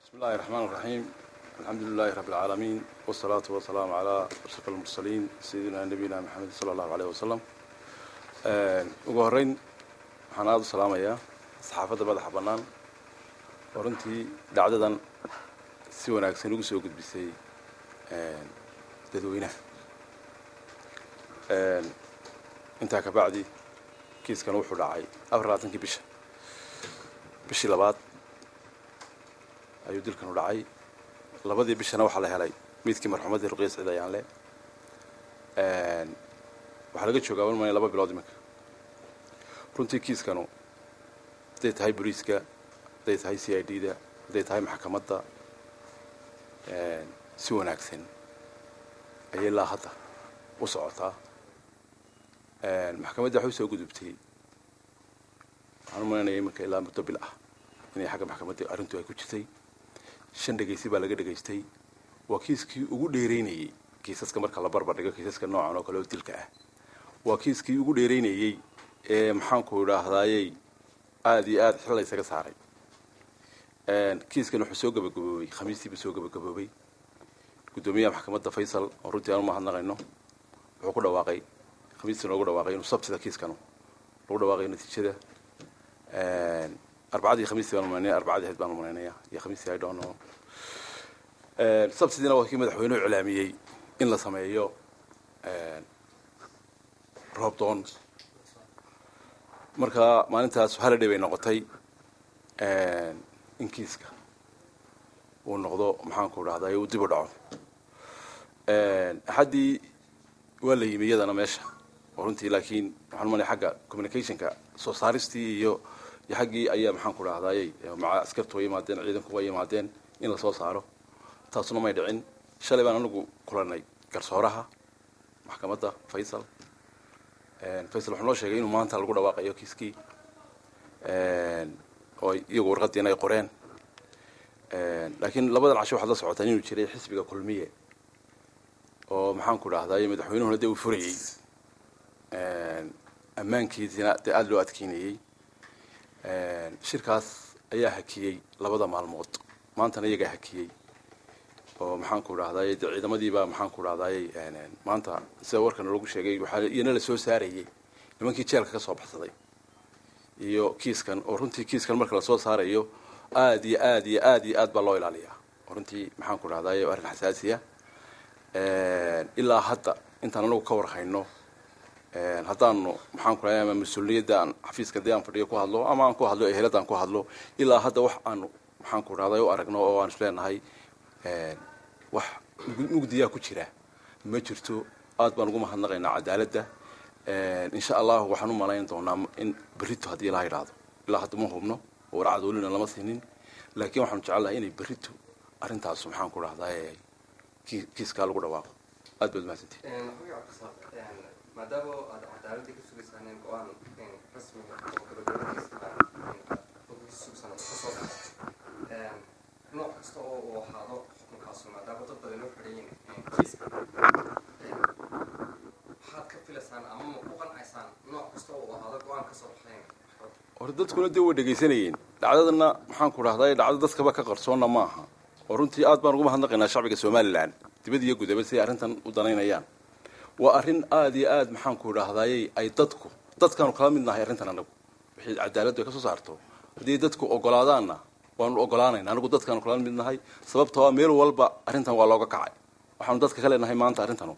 بسم الله الرحمن الرحيم، الحمد لله رب العالمين، والصلاة والسلام على أشرف المرسلين، سيدنا نبينا محمد صلى الله عليه وسلم. Ugu horreyn waxaan aada u salaamayaa saxaafadda madaxa bannaan oo runtii dhacdadan si wanaagsan ugu soo gudbisay dadweynaha. Intaa ka bacdi, kiiskan wuxuu dhacay 24-kii bisha, bishii labaad ayuu dilkan u dhacay. 2dii bishana waxaa la helay meydkii marxuumaddii Ruqiya Siciid Ayaanle. Waxaa laga joogaa malmaya 2 bilood iminka. Runtii kiiskanu hadday tahay boliiska, hadday tahay CID da, hadday tahay maxkamadda, si wanaagsan ayay ilaa hadda u socotaa. Maxkamadda waxay usoo gudubtay, waxaan u malaynaya iminka ilaa muddo bil ah inay xagga maxkamadda arrintu ay ku jirtay. Shan dhegaysi baa laga dhegaystay. Waa kiiskii ugu dheeraynayey kiisaska marka la barbar dhigo kiisaska noocan oo kale oo dilka ah. Waa kiiskii ugu dheeraynayey ee, maxaanku idhaahdaayey, aada iyo aada xil la isaga saaray. Kiiskan wuxuu soo gabagaboobay Khamiistii buu soo gabagaboobay. Guddoomiyaha maxkamadda Faysal, oo runtii aan umahadnaqayno, wuxuu ku dhawaaqay Khamiistii, noogu dhawaaqay inuu Sabtida kiiskanu lagu dhawaaqayo natiijada. Arbacadii, Khamiistii baan umalaynaya, Arbacadii ahayd baan umalaynaya iyo Khamiistii, I don't know. Sabtidiina waa kii madaxweynuhu iclaamiyey in la sameeyo roobdoon. Marka maalintaas holiday bay noqotay in kiiska uu noqdo, maxaanku dhahday, uu dib u dhaco. Axaddii waa la yimi iyadana meesha oo runtii, laakiin waxaan umalaya xagga communicationka, soo saaristii iyo xaggii ayaa, maxaanku dhahdaayey, maca askartu way yimaadeen, ciidanku way yimaadeen in lasoo saaro, taasuna may dhicin. Shalay baan anigu kulanay garsooraha maxkamadda Faysal. Faysal wuxuu noo sheegay inuu maanta lagu dhawaaqayo kiiskii oo iyagu warqadiina ay qoreen. Laakiin labadan casho waxaad la socotaan inuu jiray xisbiga Kulmiye oo, maxaanku dhahday, madaxweynuhuna dee uu furayey, ammaankiisina dee aada loo adkeynayey. Shirkaas ayaa hakiyey labada maalmood, maantana iyagaa hakiyey oo, maxaanku dhahday, dee ciidamadiibaa, maxaanku dhahday, maanta sida warkan lagu sheegay waxaa iyana la soo saarayey nimankii jeelka ka soo baxsaday iyo kiiskan, oo runtii kiiskan marka lasoo saarayo aad iyo aad iyo aad iyo aad baa loo ilaaliyaa. Oo runtii, maxaanku dhahday, arrin xasaasiya. Ilaa hadda intaan anagu ka warhayno, haddaanu, maxaan ku dhahay, ama mas-uuliyadda aan xafiiska dee aan fadhiyo ku hadlo ama aan ku hadlo eheladaan ku hadlo, ilaa hadda wax aanu, maxaan ku dhahday, u aragno oo aan isleenahay wax mugdiyaa ku jira ma jirto. Aad baan ugu mahadnaqaynaa cadaaladda. Insha Allahu waxaan u malayn doonaa in berrito, haddii Ilaha idhaahdo, ilaa hadda ma hubno oo warcad welina lama siinin, laakiin waxaanu jecelnahay inay berrito arrintaasu, maxaan ku dhahdaa, kiiskaa lagu dhawaaqo. Aad baad mahadsantihin. Maadaama aad cadaaladda ka sugaysaan in go-aan rasmiga oo gabagabadiisa aad sugaysaan oo kasoo baxo, nooc kasta oo uu ahaado xukunkaasu, maadaama dad badan u xidhan yihiin kiiska, maxaad ka filaysaan ama ma ku qancaysaan nooc kasta oo uu ahaado go-aan kasoo baxayn? Hore dadkuna dee way dhegaysanayeen dhacdadana, maxaan ku dhahday, dhacdo dadkaba ka qarsoonna maaha. Oo runtii aad baan ugu mahadnaqaynaa shacbiga Somaliland dibad iyo gudaba siday arrintan u danaynayaan. Waa arrin aada iyo aad, maxaan ku dhahdaayey, ay dadku, dadkaanu kala mid nahay arrintan anagu. Wixii cadaaladdu ay ka soo saarto, haddii dadku ogolaadaanna waanu ogolaanayna. Anagu dadkaanu kala mid nahay, sababtoo ah meel walba arrintan waa looga kacay. Waxaanu dadka ka leenahay maanta arrintanu